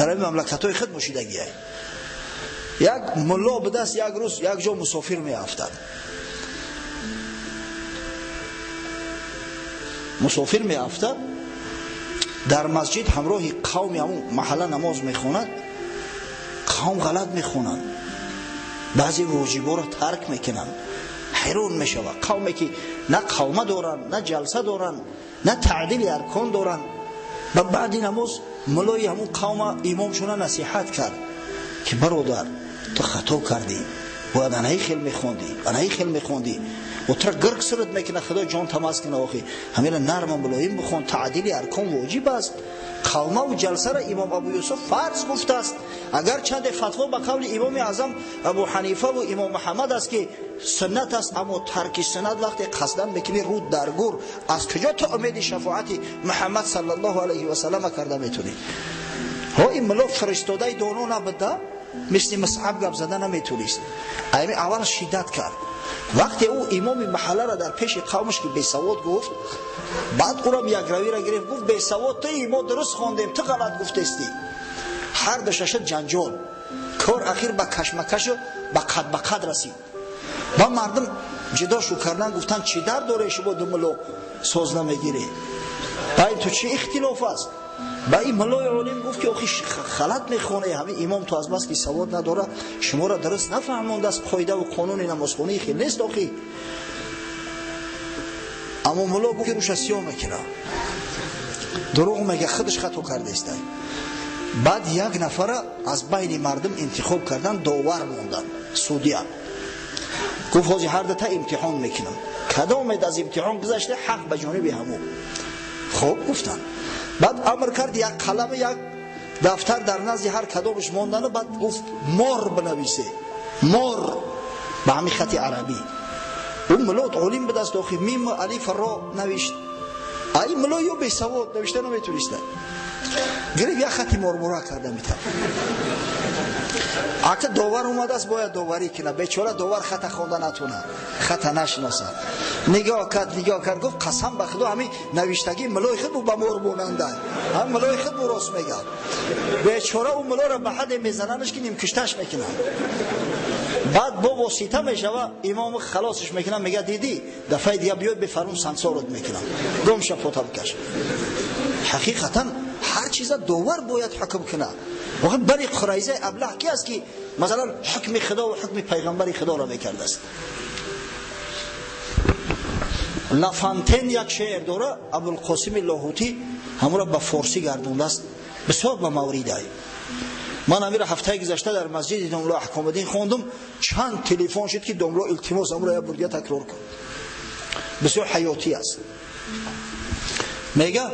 Дар ҳамин мамлакатҳои худ мушидагиай. Як мулло будаст, як рӯз як ҷо мусофир меафтад. Мусофир меафтад, дар масҷид ҳамроҳи қавми ҳамун маҳалла намоз мехонад. Қавм ғалат мехонанд, баъзе воҷиборо тарк мекунанд. Ҳайрон мешавад. Қавме ки на қавма доранд, на ҷалса доранд, на таъдили аркон доранд. Ба баъди намоз муллои ҳамун қавма имомшона насиҳат кард ки бародар, ту хато кардӣ, бояд анаи хел мехондӣ, анаи хел мехондӣ. О тура гирк сурат мекунад, худо ҷон тамаз кунад. Охи ҳамина нарма мулоим бихон, таъдили аркон воҷиб аст. Қавмаву ҷалсара имом Абу Юсуф фарз гуфтааст. Агар чанде фатво ба қавли имоми аъзам Абу Ҳанифаву имом Муҳаммад аст ки суннат аст, аммо тарки суннат вақте қасдан мекунӣ рӯд дар гур, аз куҷо ту умеди шафоати Муҳаммад саллаллоҳу алайҳи васаллама карда метунӣ? Ҳо ин мулло фиристодаи доно набуда, мисли Мусъаб гап зада наметунист. Ами аввал шиддат кард. Вақте ӯ имоми маҳалларо дар пеши қавмаш ки бесавод гуфт, баъд ӯрам якравиро гирифт, гуфт бесавод ту, мо дуруст хондем, ту ғалат гуфтестӣ. Ҳар ду шашад ҷанҷол. Кор ахир ба кашмакашу ба қад ба қад расид. Ба мардум ҷудо шу кардан, гуфтанд чӣ дар дорӣ шумо ду мулло соз намегирӣ? Ба ин ту чӣ ихтилоф аст? Ба ин муллои олим гуфт ки охи халат мехоне, ҳамин имом ту аз бас ки савод надора, шуморо дуруст нафаҳмондааст, қоидаву қонуни намозхонии хел нест охи. Аммо мулло гуфт ки рӯша сиёҳ мекунад, дурӯғ мега, худаш хато кардааст. Баъд як нафара аз байни мардум интихоб кардан, довар мондан, судия. Гуфт ҳозир ҳар дута имтиҳон мекунам, кадомед аз имтиҳон гузашта ҳақ ба ҷониби ҳамон. Хоб гуфтанд. Баъд амр кард як қалам, як дафтар дар назди ҳар кадомаш мондану баъд гуфт мор бинависе, мор ба ҳамин хати арабӣ. Ӯ мулло олим будаст, охи мим алиф ро навишт. Ай мулло ё бесавод навишта наметуниста, гирифт як хати мормура карда метав. Ака довар омадааст, бояд доварӣ кунад. Бечора довар хата хонда натунад, хата нашиносад. Нигоҳ кард, нигоҳ кард, гуфт қасам ба худо, ҳамин навиштагии муллои худ бу ба мор монанда, ҳам муллои худ бу рост мегӯяд. Бечора ӯ муллоро ба ҳадде мезананаш ки нимкушташ мекунад. Баъд бо восита мешава, имому халосиш мекунад, мегӯяд дидӣ, дафъаи дига биёй бефармун сансорот мекунам, гум ша пота бикаш. Ҳақиқатан ҳар чиза довар бояд ҳукм кунад. Охир Бани Қурайзаи аблаҳ ки аст ки масалан ҳукми худо ва ҳукми пайғамбари худоро мекардааст? Лафантен як шеър дора, Абулқосими Лоҳутӣ ҳамонро ба форсӣ гардондааст, бисёр ба мавридай. Ман ҳамира ҳафтаи гузашта дар масҷиди домло Аҳкомиддин хондум, чанд телефон шуд ки домло илтимос ҳамонро як бурдия такрор кун. Бисёр ҳаётӣ аст. Мега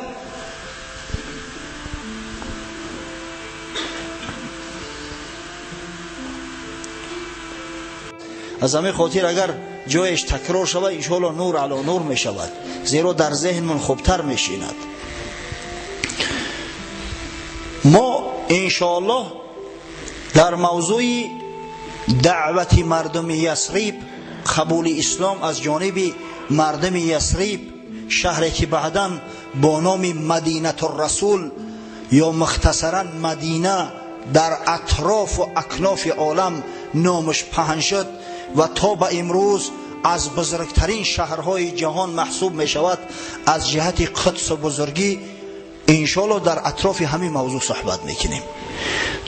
аз ҳамин хотир агар ҷояш такрор шавад, иншоалло нур ало нур мешавад, зеро дар зеҳнмон хубтар мешинад. Мо иншоаллоҳ дар мавзӯи даъвати мардуми Ясриб, қабули ислом аз ҷониби мардуми Ясриб, шаҳре ки баъдан бо номи Мадинатуррасул ё мухтасаран Мадина дар атрофу акнофи олам номаш паҳн шуд ва то ба имрӯз аз бузургтарин шаҳрҳои ҷаҳон маҳсуб мешавад аз ҷиҳати қудсу бузургӣ, иншоалло дар атрофи ҳамин мавзӯъ суҳбат мекунем.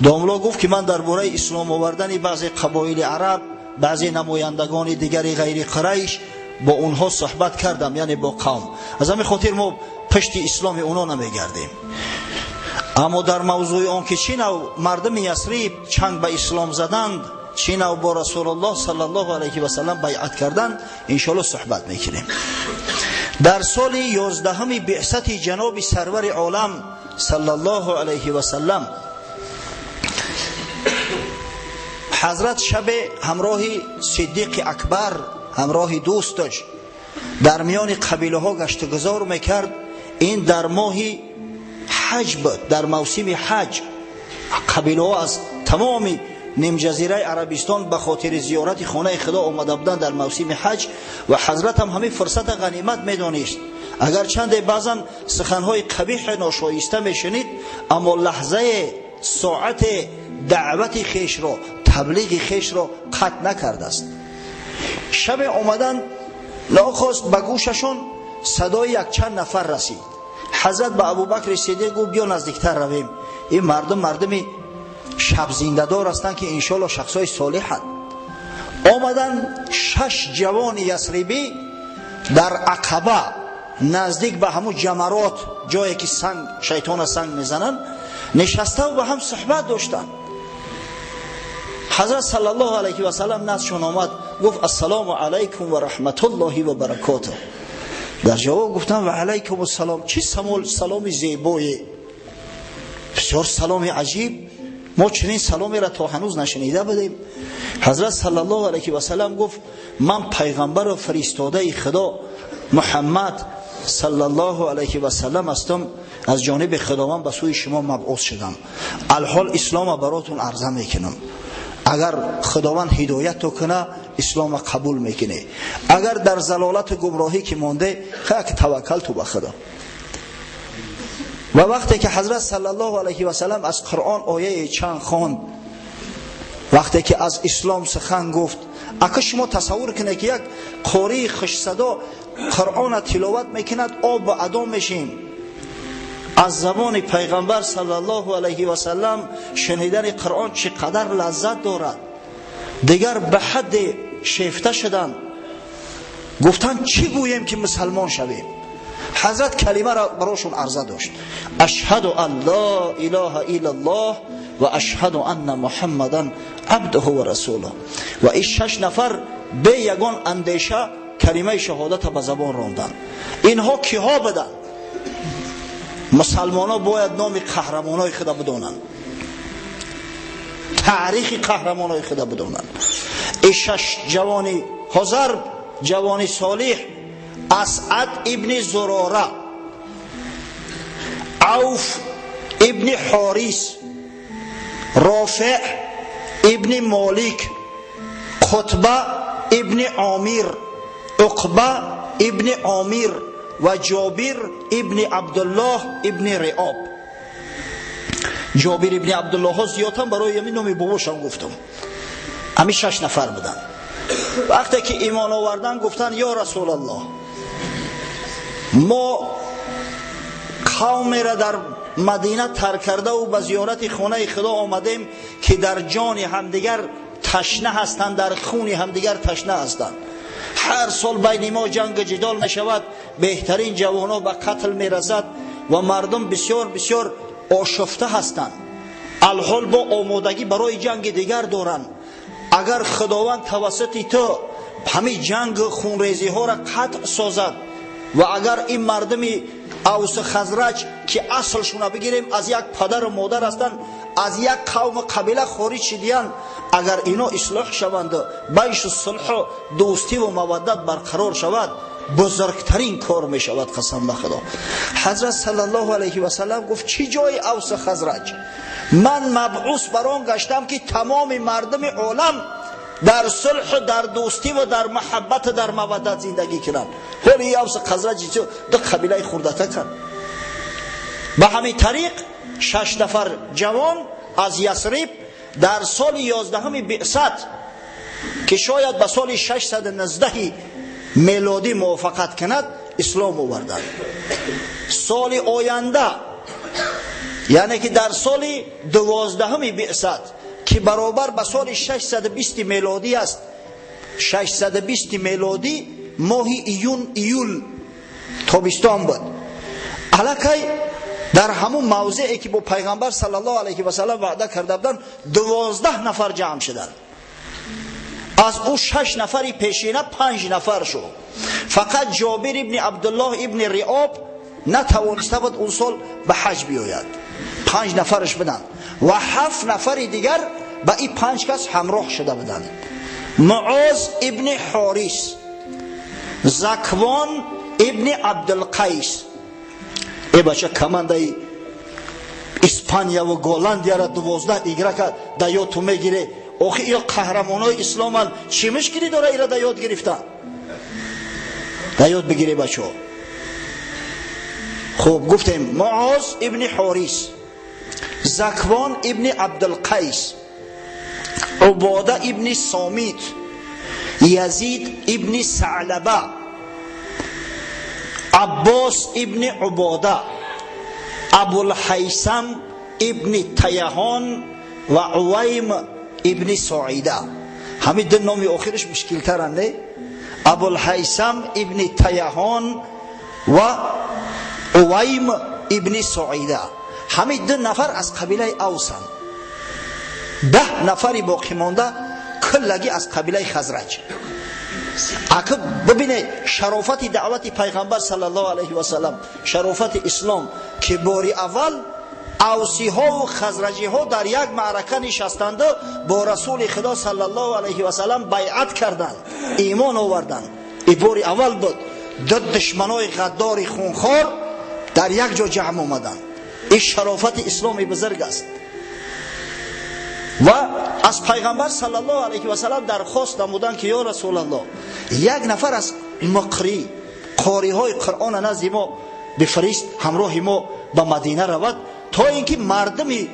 Домло гуфт ки ман дар бораи ислом овардани баъзе қабоили араб, баъзе намояндагони дигари ғайри қурайш бо онҳо суҳбат кардам, яъне бо қавм. Аз ҳамин хотир мо пушти исломи онҳо намегардем. Аммо дар мавзӯи он ки чӣ нав мардуми Ясриб чанг ба ислом заданд, чӣ нав бо Расулуллоҳ саллаллоҳу алайҳи васаллам байъат карданд, иншоалло суҳбат мекунем. Дар соли 11 биъсати ҷаноби сарвари олам саллаллоҳу алайҳи васаллам ҳазрат шабе ҳамроҳи Сиддиқи Акбар, ҳамроҳи дӯсташ дар миёни қабилаҳо гаштугузор мекард. Ин дар моҳи ҳаҷ буд, дар мавсими ҳаҷ. Қабилаҳо аз тамоми нимҷазираи Арабистон ба хотири зиёрати хонаи худо омада буданд дар мавсими ҳаҷ ва ҳазратам ҳамин фурсата ғанимат медонист. Агарчанде баъзан суханҳои қабиҳи ношоиста мешунид, аммо лаҳзае соате даъвати хешро, таблиғи хешро қатъ накардааст. Шабе омадан, нохост ба гӯшашон садои якчанд нафар расид. Ҳазрат ба Абубакри Сиддиқ гуфт: биё наздиктар равем, ин мардум мардуми шабзиндадор ҳастанд, ки иншоалло шахсҳои солиҳанд. Омадан, шаш ҷавони ясрибӣ дар Ақаба, наздик ба ҳамун ҷамарот, ҷое ки санг, шайтона санг мезананд, нишаставу ба ҳам суҳбат доштанд. Ҳазрат саллаллоҳу алайҳи васаллам наздшон омад, гуфт: ассалому алайкум ва раҳматуллоҳи ва баракотуҳ. Дар ҷавоб гуфтанд: ва алайкум ассалом. Чӣ саломи зебое, бисёр саломи аҷиб, мо чунин саломеро то ҳанӯз нашунида будем. Ҳазрат саллаллоҳу алайҳи васаллам гуфт: ман пайғамбару фиристодаи Худо Муҳаммад саллаллоҳу алайҳи васаллам ҳастам, аз ҷониби Худованд ба сӯи шумо мабъус шудам. Алҳол ислома баротун арза мекунам. Агар Худованд ҳидоятто куна, ислома қабул мекунӣ, агар дар залолату гумроҳӣ ки монде, хак таваккалту ба Худо. Ва вақте ки ҳазрат саллаллоҳу алайҳи васаллам аз Қуръон ояи чанд хонд, вақте ки аз ислом сухан гуфт, ака шумо тасаввур кунед, ки як қории хушсадо Қуръона тиловат мекунад, об ба адо мешем. Аз забони пайғамбар саллаллоҳу алайҳи васаллам шунидани Қуръон чӣ қадар лаззат дорад. Дигар ба ҳадде шефта шуданд, гуфтанд: чӣ гӯем, ки мусалмон шавем? Ҳазрат калимаро барошон арза дошт: ашҳаду ан ло илоҳа иллаллоҳ ва ашҳаду анна Муҳаммадан абдуҳу ва расулуҳ. Ва ин шаш нафар бе ягон андеша калимаи шаҳодата ба забон ронданд. Инҳо киҳо буданд? Мусалмонҳо бояд номи қаҳрамонҳои худа бидонанд, таърихи қаҳрамонҳои худа бидонанд. Ин шаш ҷавони ҳозир, ҷавони солиҳ: Асъад ибни Зурора, Авф ибни Ҳорис, Рофеъ ибни Молик, Қутба ибни Омир, Уқба ибни Омир ва Ҷобир ибни Абдуллоҳ ибни Риоб. Ҷобир ибни Абдуллоҳҳо зиёдтан, барои ҳамин номи бобошам гуфтам. Ҳамин шаш нафар буданд. Вақте ки имон овардан, гуфтанд: ё Расулаллоҳ, мо қавмеро дар Мадина тарк кардаву ба зиёрати хонаи Худо омадем, ки дар ҷони ҳамдигар ташна ҳастанд, дар хуни ҳамдигар ташна ҳастанд. Ҳар сол байни мо ҷангу ҷидол мешавад, беҳтарин ҷавонҳо ба қатл мерасад ва мардум бисёр бисёр ошуфта ҳастанд. Алҳол бо омодагӣ барои ҷанги дигар доранд. Агар Худованд тавассути ту ҳамин ҷангу хунрезиҳоро қатъ созад ва агар ин мардуми Авсу Хазраҷ, ки аслшуна бигирем, аз як падару модар ҳастанд, аз як қавму қабила хориҷ шидиянд, агар ино ислоҳ шаванду байшу сулҳу дӯстиву маваддат барқарор шавад, бузургтарин кор мешавад, қасам ба Худо. Ҳазрат саллаллоҳу алайҳи васаллам гуфт: чӣ ҷои Авсу Хазраҷ? Ман мабъус бар он гаштам, ки тамоми мардуми олам дар сулҳу дар дӯстӣ ва дар муҳаббату дар маваддат зиндагӣ кунанд. Ҳоли и Авсу Хазраҷ ду қабилаи хурдата кард. Ба ҳамин тариқ шаш нафар ҷавон аз Ясриб дар соли 11-уми биъсат, ки шояд ба соли 619 мелодӣ мувофиқат кунад, ислом оварданд. Соли оянда, яъне ки дар соли 12-уми биъсат, ки баробар ба соли 620 мелодӣ аст, 620 мелодӣ, моҳи июн, июл, тобистон буд, аллакай дар ҳамун мавзеъе, ки бо пайғамбар саллаллоҳу алайҳи васаллам ваъда карда буданд, 12 нафар ҷамъ шуданд. Аз ӯ шаш нафари пешина панҷ нафар шуд. Фақат Ҷобир ибни Абдуллоҳ ибни Риоб натавониста буд он сол ба ҳаҷ биёяд. Панҷ нафараш буданд ва ҳафт нафари дигар ба ин панҷ кас ҳамроҳ шуда буданд: Муоз ибни Ҳорис, Заквон ибни Абдулқайс. Э бача, командаи Испания ва Голландияра 12 игрока да ёдту мегире. Охи иё қаҳрамонои исломанд, чӣ мушкилӣ дора ира да ёд гирифтан? Да ёд бигире, бачаҳо. Хуб, гуфтем: Муоз ибни Ҳорис, Заквон ибни Абдулқайс, Убода ибни Сомит, Язид ибни Саълаба, Аббос ибни Убода, Абулҳайсам ибни Таяҳон ва Увайм ибни Соида. Ҳамин ду номи охираш мушкилтаранд, не? Абулҳайсам ибни Таяҳон ва Увайм ибни Соида. Ҳамин ду нафар аз қабилаи Авсанд. 10 нафари боқӣ монда куллагӣ аз қабилаи Хазраҷ. Ака бибинед шарофати даъвати пайғамбар саллаллоҳу алайҳи васаллам, шарофати ислом, ки бори аввал авсиҳову хазраҷиҳо дар як маърака нишастанду бо расули худо саллаллоҳу алайҳи васаллам байъат карданд, имон оварданд. И бори аввал буд ду душманои ғаддори хунхор дар як ҷо ҷамъ омаданд. Ин шарофати исломи бузург аст. Ва аз пайғамбар саллаллоҳу алайҳи васаллам дархост намуданд, ки ё расулаллоҳ, як нафар аз муқрӣ, қориҳои Қуръона назди мо бифирист, ҳамроҳи мо ба Мадина равад, то ин ки мардуми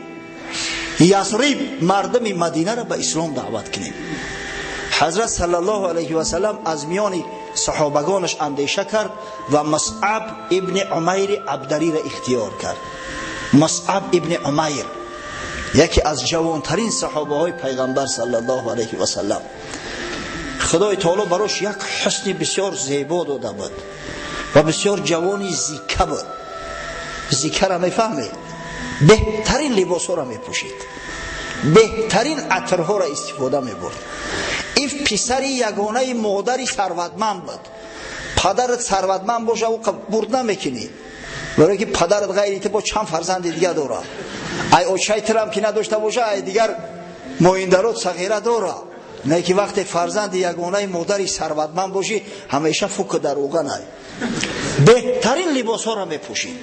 Ясриб, мардуми Мадинаро ба ислом даъват кунем. Ҳазрат саллаллоҳу алайҳи васаллам аз миёни саҳобагонаш андеша кард ва Мусъаб ибни Умайри Абдариро ихтиёр кард. Мусъаб ибни Умайр яке аз ҷавонтарин саҳобаҳои пайғамбар саллаллоҳу алайҳи васаллам. Худои таоло барош як ҳусни бисёр зебо дода буд ва бисёр ҷавони зика буд. Зикара мефаҳмед? Беҳтарин либосҳоро мепӯшид, беҳтарин атрҳоро истифода мебурд. Ин писари ягонаи модари сарватманд буд. Падарат сарватманд боша, ӯ бурд намекунӣ, барое ки падарат ғайри ту бо чанд фарзанди дига дора. Ай очаи тирам ки надошта боша, ай дигар моиндарот сағира дора. Не ки вақте фарзанди ягонаи модари сарватманд бошӣ, ҳамеша фук дар оғанай. Беҳтарин либосҳоро мепӯшид,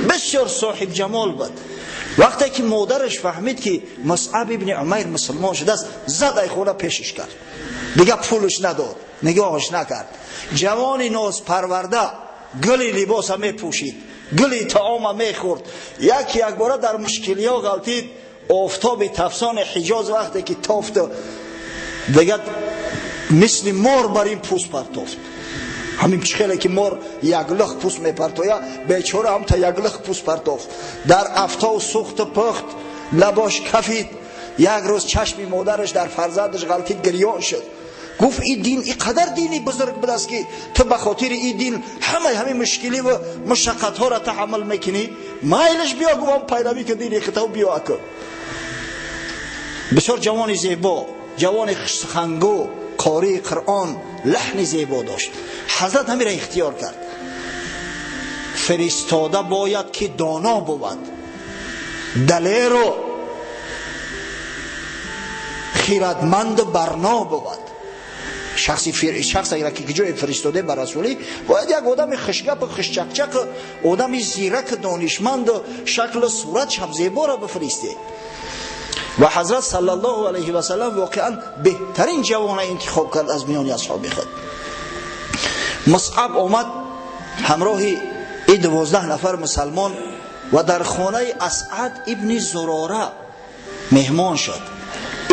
бисёр соҳибҷамол буд. Вақте ки модараш фаҳмид, ки Мусъаб ибни Умайр мусулмон шудааст, зад ай хона пешиш кард, дига пулш надод, нигоҳаш накард. Ҷавони нозпарварда гули либоса мепӯшид, гули таома мехӯрд. Яки якбора дар мушкилиҳо ғалтид. Офтоби тафсони Ҳиҷоз вақте ки тофту, дига мисли мор бар ин пӯст партофт. Ҳамин чӣ хеле ки мор як лих пӯст мепартоя, бечора ҳамта як лих пӯст партофт. Дар афтов сӯхту пухт, лабош кафид. Як рӯз чашми модараш дар фарзандаш ғалтид, гирён шуд. Гуфт: ин дин ин қадар дини бузург будааст, ки ту ба хотири ин дин ҳамаи ҳамин мушкилӣ ва мушаққатҳоро таҳаммул мекунӣ? Майлаш, биё, гуфам, пайравӣ ки дини хитав, биё. Аку бисёр ҷавони зебо, ҷавони хушсухангӯ, қории Қуръон, лаҳни зебо дошт. Ҳазрат ҳамира ихтиёр кард. Фиристода бояд ки доно бувад, далеру хирадманду барно бувад. Шахсе ки ҷое фиристоде ба расулӣ, бояд як одами хушгапу хушчақчақ, одами зираку донишманду шаклу сурат шабзеборо бифиристе. Ва ҳазрат саллаллоҳу алайҳи васаллам воқеан беҳтарин ҷавона интихоб кард аз миёни асҳоби худ. Мусъаб омад ҳамроҳи и 12 нафар мусалмон ва дар хонаи Асъад ибни Зурора меҳмон шуд.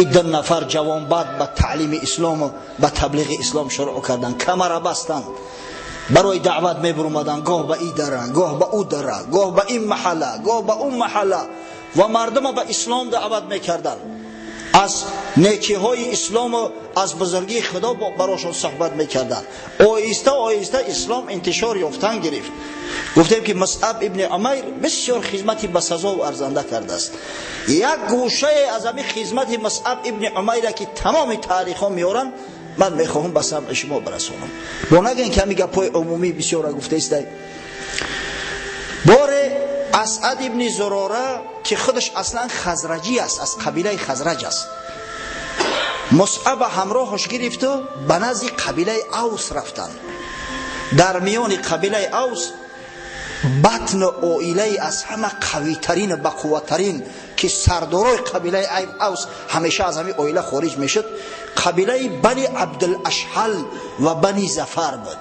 И ду нафар ҷавон баъд ба таълими ислому ба таблиғи ислом шурӯъ карданд, камара бастанд, барои даъват мебурмаданд, гоҳ ба и дара, гоҳ ба ӯ дара, гоҳ ба ин маҳалла, гоҳ ба он маҳалла, ва мардума ба ислом даъват мекарданд, аз некиҳои ислому аз бузургии худо барошон суҳбат мекарданд. Оҳиста оҳиста ислом интишор ёфтан гирифт. Гуфтем, ки Мусъаб ибни Умайр бисёр хизмати басазову арзанда кардааст. Як гӯшае аз ҳамин хизмати Мусъаб ибни Умайра, ки тамоми таърихҳо меоранд, ман мехоҳам ба самъи шумо барасонам. Бо нагӯем, ки ҳамин гапҳои умумӣ бисёра гуфтаистай. Боре Асъад ибни Зурора, ки худаш аслан хазраҷӣ аст, аз қабилаи Хазраҷ аст, Мусъаба ҳамроҳаш гирифту ба назди қабилаи Авс рафтанд. Дар миёни қабилаи Авс батну оилаи аз ҳама қавитарину бақувваттарин, ки сардорои қабилаи Авс ҳамеша аз ҳамин оила хориҷ мешуд, қабилаи Бани Абдулашҳал ва Бани Зафар буд.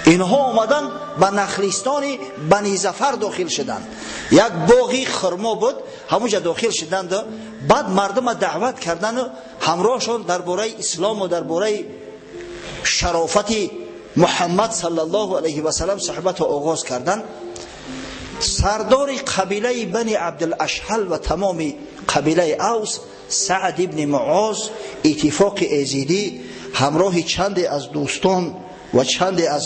Инҳо омадан ба нахлистони Бани Зафар дохил шуданд. Як боғи хурмо буд, ҳамонҷа дохил шуданд. Баъд мардума даъват кардану ҳамроҳшон дар бораи ислому дар бораи шарофати Муҳаммад саллаллоҳу алайҳи васаллам суҳбатро оғоз карданд. Сардори қабилаи Бани Абдулашҳал ва тамоми қабилаи Авс Саъд ибни Муоз иттифоқи эзидӣ ҳамроҳи чанде аз дӯстон ва чанде аз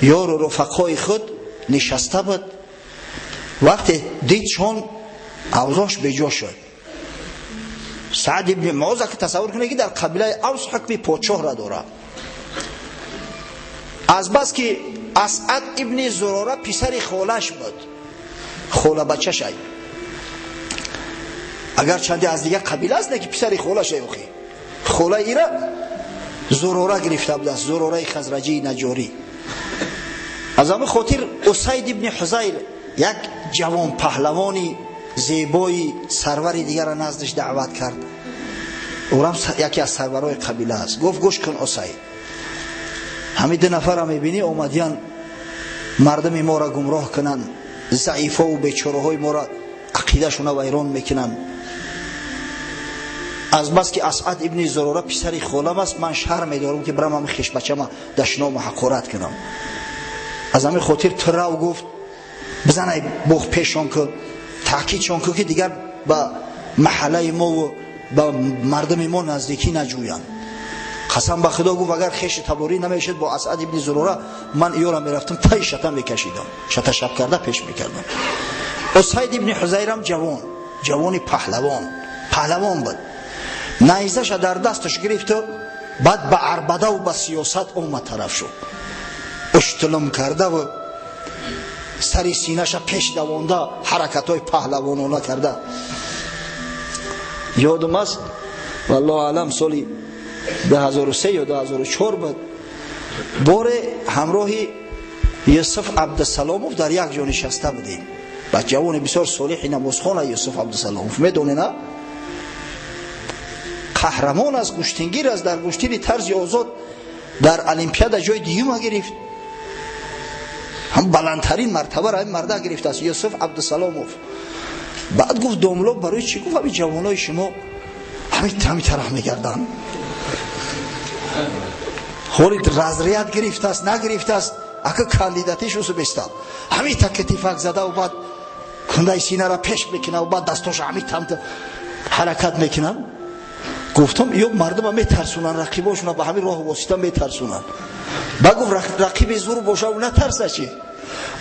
ёру рафақои худ нишаста буд. Вақте дид чон авзош беҷо шуд. Саъд ибни Муоз ки тасаввур кунед ки дар қабилаи Авс ҳукми подшоҳра дорад. Аз бас ки Асъад ибни Зурора писари холаш буд, хола бачашай, агар чанде аз дигар қабила аст, не ки писари холашай, охи холаи ира Зурора гирифта будааст, Зурораи Хазраҷии Наҷорӣ. Аз ҳамин хотир Усайд ибни Ҳузайр як ҷавон паҳлавони зебои сарвари дигарро наздиш даъват кард. Ӯрам яке аз сарварои қабила аст. Гуфт: гӯш кун Усайд, ҳамин ду нафарро мебинӣ, омадиян мардуми моро гумроҳ кунанд, заифову бечораҳои моро ақидашона вайрон мекунанд. Аз бас ки Асъад ибни Зурора писари холам аст, ман шарм медорам ки бирам ҳамин хешбачама дашному ҳақорат кунам. Аз ҳамин хотир ту рав, гуфт, бизанай буғ пешон ку, таъкидшон ку ки дигар ба маҳаллаи мову ба мардуми мо наздикӣ наҷӯянд. Қасам ба Худо, гуфт, агар хеши таборӣ намешуд бо Асъад ибни Зурора, ман иёра мерафтам таи шата мекашидам, шата шаб карда пеш мекардам. Усайд ибни Ҳузайрам ҷавон, ҷавони паҳлавон, паҳлавон буд. Найзаша дар дасташ гирифту баъд ба арбадаву ба сиёсат омад тараф шуд. Уштулум кардаву сари синаша пеш давонда ҳаракатҳои паҳлавонона карда. Ёдум аст, валлоҳу аълам, соли 2003 ё 2004 буд, боре ҳамроҳи Юсуф Абдусаломов дар як ҷо нишаста будем. Ба ҷавони бисёр солиҳи намозхона Юсуф Абдусаломов медонед, на? Қаҳрамон аст, гӯштингир аст, дар гӯштини тарзи озод дар олимпиада ҷои дуюма гирифт. Ҳам баландтарин мартабаро ҳамин марда гирифтааст Юсуф Абдусаломов. Баъд гуфт: домло, барои чӣ, гуфт, ҳамин ҷавонои шумо ҳамин тараф мегарданд? Ҳоли разряд гирифтааст, нагирифтааст, ака кандидатиш усу беста. Ҳамин та китифак задаву баъд кундаи синара пеш мекунаву баъд дастоша ҳамин тамта ҳаракат мекунанд. Гуфтам, ё мардума метарсунанд, рақибошуна ба ҳамин роҳу восита метарсунанд. Ба гуфт, рақиби зур боша, натарса чи?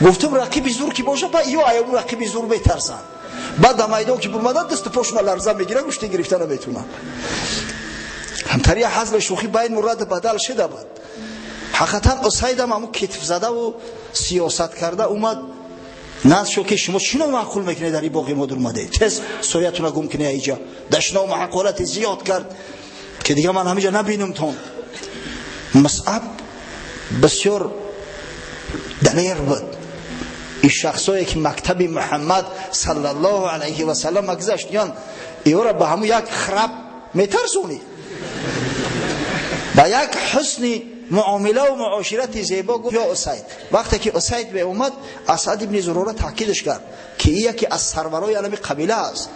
Гуфтам, рақиби зур ки боша, ба ё аёму рақиби зур метарсанд. Баъд дар майдон ки бурмадан, дасту пошуна ларза мегирад, гӯшти гирифта наметунанд. Ҳамтария ҳазли шӯхӣ байн мурад бадал шуда буд. Ҳақиқатан Усайдам ҳамун китф задаву сиёсат карда омад назд шуд ки шумо чӣ номаъқул мекунед, дар ин боғи мо дурмадед, тез соятуна гум кунед иҷа. Дашному ҳақорати зиёд кард ки дигар ман ҳамиҷа набинумтон. Мусъаб бисёр далер буд. Ин шахсое ки мактаби Муҳаммад саллаллоҳу алайҳи васаллам гузашт, ён иёра ба ҳамун як храп метарсонид. Ба як ҳусни муомилаву муоширати зебо гуфт: ё Усайд. Вақте ки Усайд меомад, Асад ибни Зурора таъкидаш кард ки ин яке аз сарварои алами қабила аст.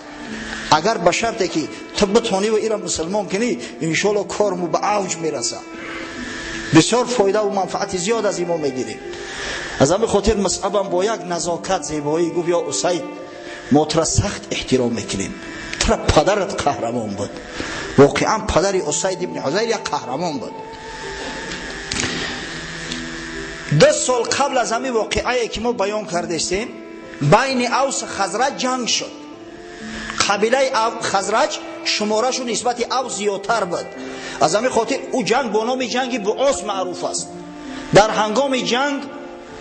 Агар ба шарте ки ту битониву ира мусулмон кунӣ, иншоалло корму ба авҷ мерасад, бисёр фоидаву манфаати зиёд аз имо мегирем. Аз ҳамин хотир Мусъабам бо як назокат, зебоӣ гуфт: ё Усайд, мо тура сахт эҳтиром мекунем, тура падарат қаҳрамон буд. Воқеан падари Усайд ибни Ҳузайр як қаҳрамон буд. 2 сол қабл аз ҳамин воқеае ки мо баён кардестем, байни Авс Хазраҷ ҷанг шуд. Қабилаи Хазраҷ шуморашу нисбати Авс зиёдтар буд. Аз ҳамин хотир ӯ ҷанг бо номи ҷанги Буос маъруф аст. Дар ҳангоми ҷанг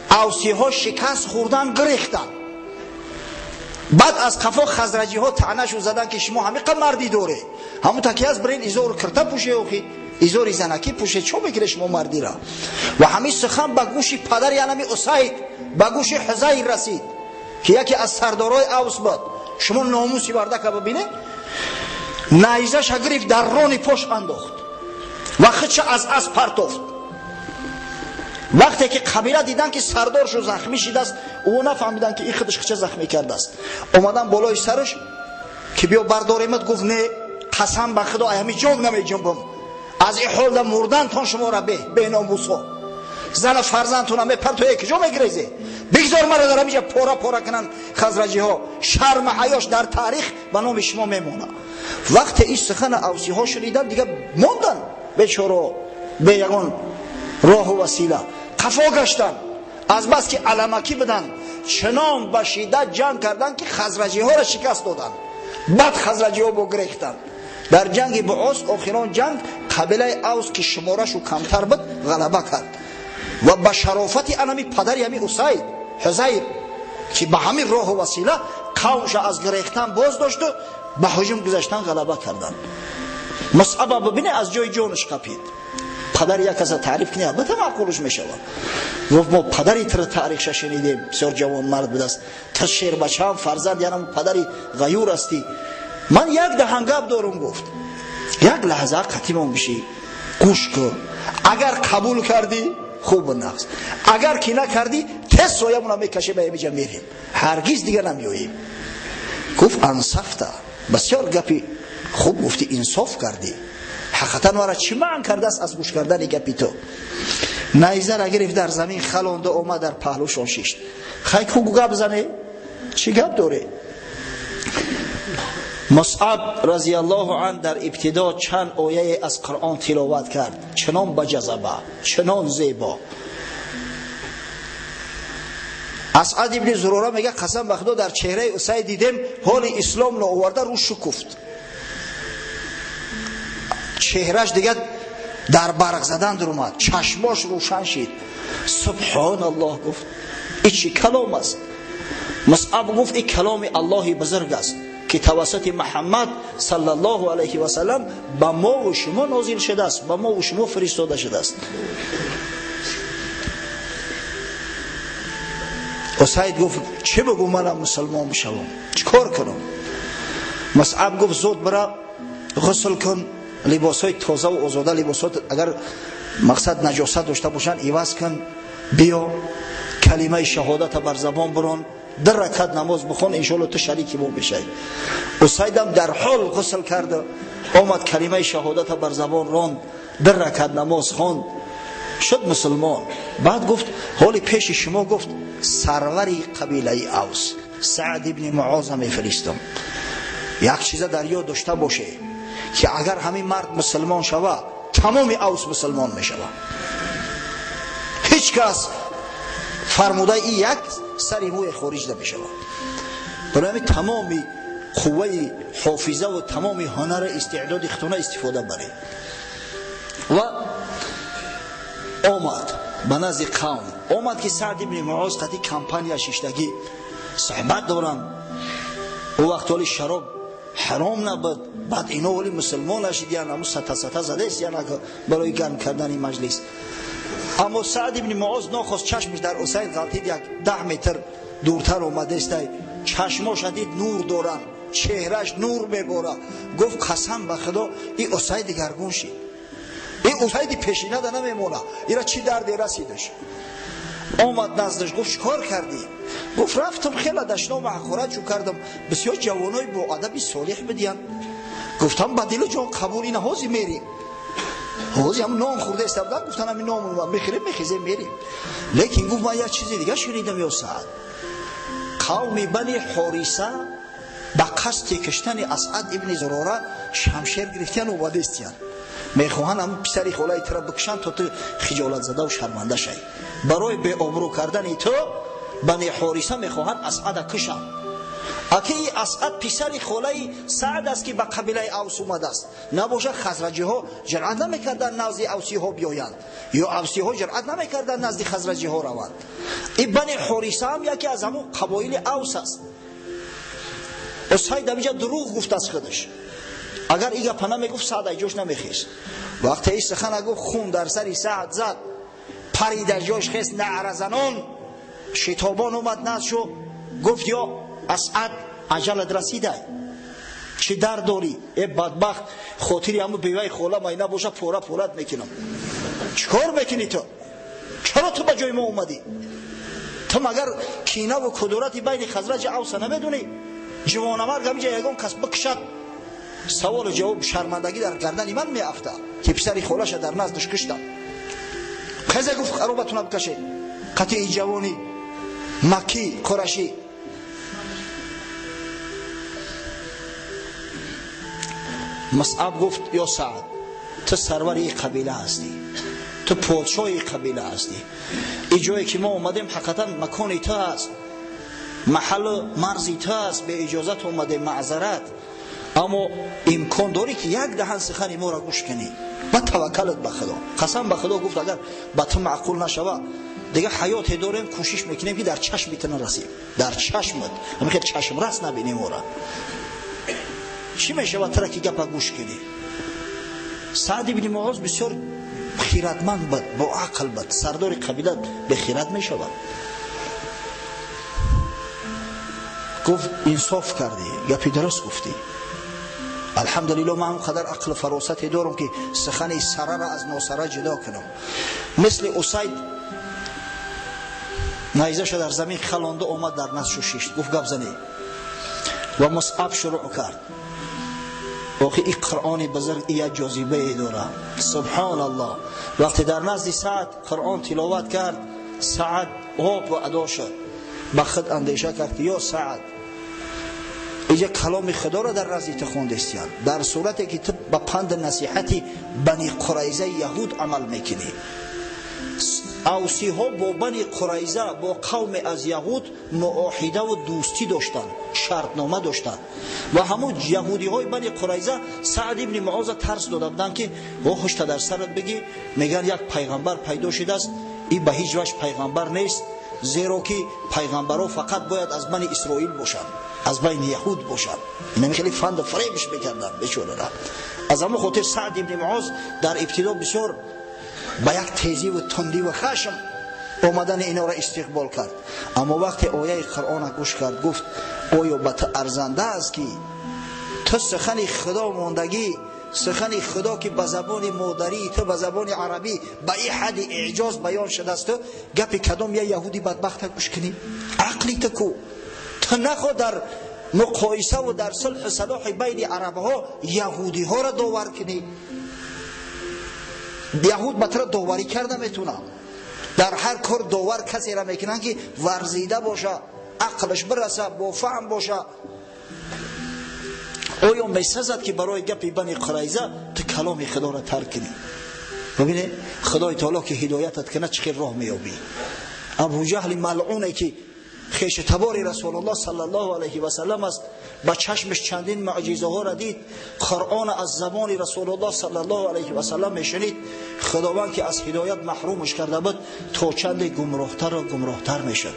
авсиҳо шикаст хӯрдан, гирехтанд. Баъд аз қафо хазраҷиҳо таънашу заданд ки шумо ҳамиқа мардӣ доред, ҳамун таки аст, бирен изору кирта пӯше, охи изори занакӣ пӯше, чо мекунед шумо мардира? Ва ҳамин сухан ба гӯши падари анами Усайд, ба гӯши Ҳузайр расид ки яке аз сардорои Авс буд. Шумо номуси бардака бибинед, найзаша гирифт, дар рони пош андохт ва худша аз асп партофт. Вақте ки қабила дидан ки сардоршу захмӣ шидааст, ӯ нафаҳмидан ки ин худаш ча захмӣ кардааст. Омадан болои сараш ки биё бардоремат, гуфт не, қасам ба худо, ҳами ҷон намеҷунбам. Аз ин ҳолда мурдантон шуморо беномусо. Зана фарзандтона мепартоя, куҷо мегирезӣ? Бигзор маро дар ҳамиҷа пора пора кунанд хазраҷиҳо. Шарм ҳаёш дар таърих ба номи шумо мемонад. Вақте ин сухана авсиҳо шуниданд, дигар монданд бечоро, бе ягон роҳу васила. Қафо гаштанд. Аз бас ки аламакӣ буданд, чунон ба шиддат ҷанг карданд ки хазраҷиҳоро шикаст доданд. Баъд хазраҷиҳо бо гирехтанд. Дар ҷанги Буос, охирон ҷанг, қабилаи Авс ки шуморашу камтар буд, ғалаба кард. Ва ба шарофати анами падари ҳами Усайд, Ҳузайр, ки ба ҳамин роҳу васила қавмша аз гирехтан боз дошту ба ҳуҷум гузаштан ғалаба карданд. Мусъаба бибине, аз ҷои ҷонаш қапид. Падари як каса таъриф кунӣ, албатта маъқулш мешавад. Гуфт мо падари туро таърихша шунидем, бисёр ҷавонмард будааст. Ту шербачаам фарзанд, янам падари ғаюр ҳастӣ. Ман як даҳан гап дорум, гуфт. Як лаҳза қатимон бишӣ, гӯш кун. Агар қабул кардӣ, хуб нақс. Агар ки накардӣ, тез соямона мекашем, ба ҳамиҷа мерем. Ҳаргиз дигар намеоем. Гуфт ансафта. Бисёр гапи хуб гуфтӣ, инсоф кардӣ. Ҳақиқатан мара чӣ маън кардааст аз гӯш кардани гапи ту? Найзара гирифт, дар замин халонда омад, дар паҳлӯшон шишт. Хай ку гап зане? Чӣ гап доре? Мусъаб разияллоҳу ан дар ибтидо чанд ояе аз Қуръон тиловат кард, чунон ба ҷазаба, чунон зебо. Асъад ибни Зурора мега қасам ба худо, дар чеҳраи Усайд дидем ҳоли ислом наоварда рӯ шукуфт. Чеҳраш дигар дар барқ задан даромад, чашмош рӯшан шид. Субҳоналлоҳ, гуфт, ин чӣ калом аст? Мусъаб гуфт ин каломи Аллоҳи бузург аст ки тавассути Муҳаммад саллаллоҳу алайҳи васаллам ба мо ва шумо нозил шудааст, ба мо ва шумо фиристода шудааст. Усайд гуфт чӣ бигӯ, манам мусулмон бишавам, чӣ кор кунам? Мусъаб гуфт зуд бира ғусл кун, либосҳои тоза ва озода, либосҳо агар мақсад наҷосат дошта бошанд иваз кун, биё калимаи шаҳодата бар забон бирон, ду ракат намоз бихон, иншоалло ту шарики мо мешавӣ. Усайдам дар ҳол ғусл карда омад, калимаи шаҳодата бар забон ронд, ду ракат намоз хонд, шуд мусулмон. Баъд гуфт ҳоли пеши шумо, гуфт сарвари қабилаи Авс Саъд ибни Муоза мефиристам. Як чиза дар ёд дошта боше ки агар ҳамин мард мусулмон шава, тамоми Авс мусулмон мешава. Ҳеҷ кас фармудаи ин як сари мӯе хориҷ намешавад. Барои ҳамин тамоми қувваи ҳофиза ва тамоми ҳунар истеъдоди худтона истифода баред. Ва омад ба назди қавм, омад ки Саъд ибни Муоз қати кампания шиштагӣ суҳбат доранд. Ӯ вақт ҳоли шароб ҳаром набуд, баъд ино ҳоли мусулмон нашидиян, ҳамун сата сата задест барои гарм кардани маҷлис. Аммо Саъд ибни Муоз нохост чашмаш дар Усайд ғалтид, як 10 метр дуртар омадестай, чашмоша дид нур доранд, чеҳраш нур мебора. Гуфт қасам ба худо, ин Усайд дигаргун шид, ин Усайди пешинада намемона, ира чӣ дарде расидаш? Омад наздаш, гуфт чӣ кор кардӣ? Гуфт рафтам хела дашному ҳақорат чӯ кардам, бисёр ҷавонои бо адаби солиҳ бидиян. Гуфтам ба дилу ҷон қабул, ина ҳозир мерим, ҳозир ҳам нон хӯрда иста будан, гуфтан ҳамин нон мехӯрем, мехезем, мерим. Лекин гуфт ман як чизи дига шунидам, ё Саъд, қавми Бани Ҳориса ба қасди киштани Асъад ибни Зурора шамшер гирифтиян, омадестиян, мехоҳанд ҳамн писари холаи тура бикушанд, то ту хиҷолатзада ва шарманда шавӣ. Барои беобрӯ кардани ту Бани Ҳориса мехоҳанд Асъада кушанд. Аки Асъад писари холаи Саъд аст ки ба қабилаи Авс омадааст. Набошад хазраҷиҳо ҷуръат намекарданд назди авсиҳо биёянд, ё авсиҳо ҷуръат намекарданд назди хазраҷиҳо раванд. Ин Бани Ҳориса ҳам яке аз ҳамон қабоили Авс аст. Усайд ҳаминҷа дурӯғ гуфт аз худаш. Агар ин гапа намегуфт, Саъд аз ҷош намехест. Вақте ин сухана гуфт, хун дар сари Саъд зад, парид аз ҷош хест, наъразанон шитобон омад назд шу, гуфт ё Асъад, аҷалат расидай, чӣ дард дорӣ? Э бадбахт, хотири ҳамун беваи хола май набоша, пора порат мекунам. Чӣ кор мекунӣ ту? Чаро ту ба ҷои мо омадӣ? Ту магар кинаву кудурати байни Хазраҷи Авса намедонӣ? Ҷавонамарг ҳамиҷа ягон кас бикушад, саволу ҷавоб шармандагӣ дар гардани ман меафтад, ки писари холаша дар наздаш куштам. Хезе гуфт аробатуна бикашед, қатъи ҷавони маккӣ қурашӣ. Мусъаб гуфт ё Саъд, ту сарвари қабила ҳастӣ, ту подшоҳи қабила ҳастӣ. Ин ҷое ки мо омадем ҳақиқатан макони ту аст, маҳаллу марзи ту аст, бе иҷозат омадем, маъзарат. Аммо имкон дорӣ ки як даҳан сухани моро гӯш кунӣ ва таваккалат ба Худо. Қасам ба Худо гуфт агар ба ту маъқул нашава, дига ҳаёте дорем, кӯшиш мекунем ки дар чашми ту нарасем, дар чашмат ҳамин чашмрас набинем ора. Чӣ мешавад тура ки гапа гӯш кунӣ? Саъд ибни Муоз бисёр хиратманд буд, бо ақл буд. Сардори қабила бехират мешавад. Гуфт инсоф кардӣ, гапи дуруст гуфтӣ. Алҳамдулиллоҳ ман он қадар ақлу фаросате дорам ки сухани сарара аз носара ҷудо кунам. Мисли Усайд найзаша дар замин халонда омад дар назшу шишт, гуфт гап занӣ. Ва Мусъаб шурӯъ кард. Охи ин Қуръони бузург як ҷозибае дорад. Субҳоналлоҳ. Вақте дар назди Саъд Қуръон тиловат кард, Саъд об ва адо шуд. Ба худ андеша кард ки ё Саъд, иҷа каломи Худоро дар назди ту хондестиянд, дар сурате ки ту ба панди насиҳати Бани Қурайзаи яҳуд амал мекунӣ. Авсиҳо бо Бани Қурайза, бо қавме аз яҳуд муоҳидаву дӯстӣ доштанд, шартнома доштанд. Ва ҳамун яҳудиҳои Бани Қурайза Саъд ибни Муоза тарс дода буданд ки о ҳушта дар сарат бигӣ, мегӯянд як пайғамбар пайдо шудааст, ин ба ҳеҷ ваҷҳ пайғамбар нест, зеро ки пайғамбарҳо фақат бояд аз Бани Исроил бошанд, аз байни яҳуд бошанд. Инами хеле фанду фиребш мекарданд бечорара. Аз ҳамон хотир Саъд ибни Муоз дар ибтидо бисёр ба як тезиву тундиву хашм омадани инора истиқбол кард. Аммо вақте ояи Қуръона гӯш кард, гуфт оё ба ту арзанда аст ки ту сухани Худо мондагӣ, сухани Худо ки ба забони модарии ту, ба забони арабӣ ба ин ҳадди эъҷоз баён шудааст, ту гапи кадом як яҳуди бадбахта гӯш кунӣ? Ақли ту ку? Ту нахо дар муқоисаву дар сулҳу салоҳи байни арабҳо яҳудиҳоро довар кунӣ. Яҳуд ба туро доварӣ карда метавонад. Дар ҳар кор довар касеро мекунанд ки варзида боша, ақлаш бираса, бо фаҳм боша. Оё месазад ки барои гапи Бани Қурайза ту каломи Худоро тарк кунӣ? Бибинед, Худои таоло ки ҳидоятат кунад, чӣ хел роҳ меёбӣ. Абуҷаҳли малъуне ки хеши табори Расулуллоҳ саллаллоҳу алайҳи васаллам аст, ба чашмаш чандин муъҷизаҳоро дид, Қуръон аз забони Расулуллоҳ саллаллоҳу алайҳи васаллам мешунид. Худованд ки аз ҳидоят маҳрумаш карда буд, то чанде гумроҳтару гумроҳтар мешуд.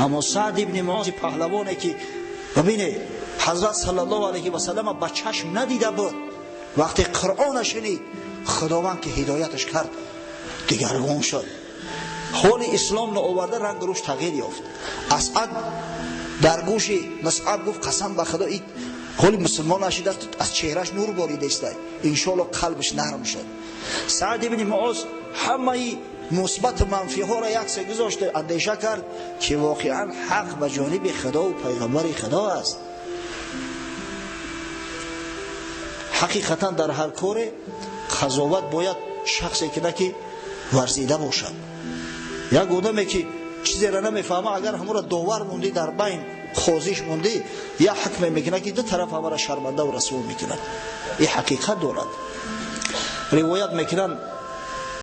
Аммо Саъд ибни Муози паҳлавоне ки бибинед, ҳазрат саллаллоҳу алайҳи васаллам ба чашм надида буд, вақте Қуръона шунид, Худованд ки ҳидояташ кард, дигаргун шуд. Ҳоли ислом наоварда ранг рӯш тағйир ёфт. Асъад дар гӯши Мусъаб гуфт қасам ба Худо, ин ҳоли мусулмон нашидааст, аз чеҳраш нур боридаист, иншоалло қалбаш нарм шуд. Саъд ибни Муоз ҳамаи мусбату манфиҳоро яксе гузошта андеша кард ки воқеан ҳақ ба ҷониби Худову пайғамбари Худо аст. Ҳақиқатан дар ҳар коре қазоват бояд шахсе кунад ки варзида бошад. Як одаме ки чизеро намефаҳма, агар ҳамонро довар мондӣ, дар байн қозиш мондӣ, як ҳукме мекунад ки ду тараф ҳамаро шармандаву расво мекунад. Ин ҳақиқат дорад. Ривоят мекунанд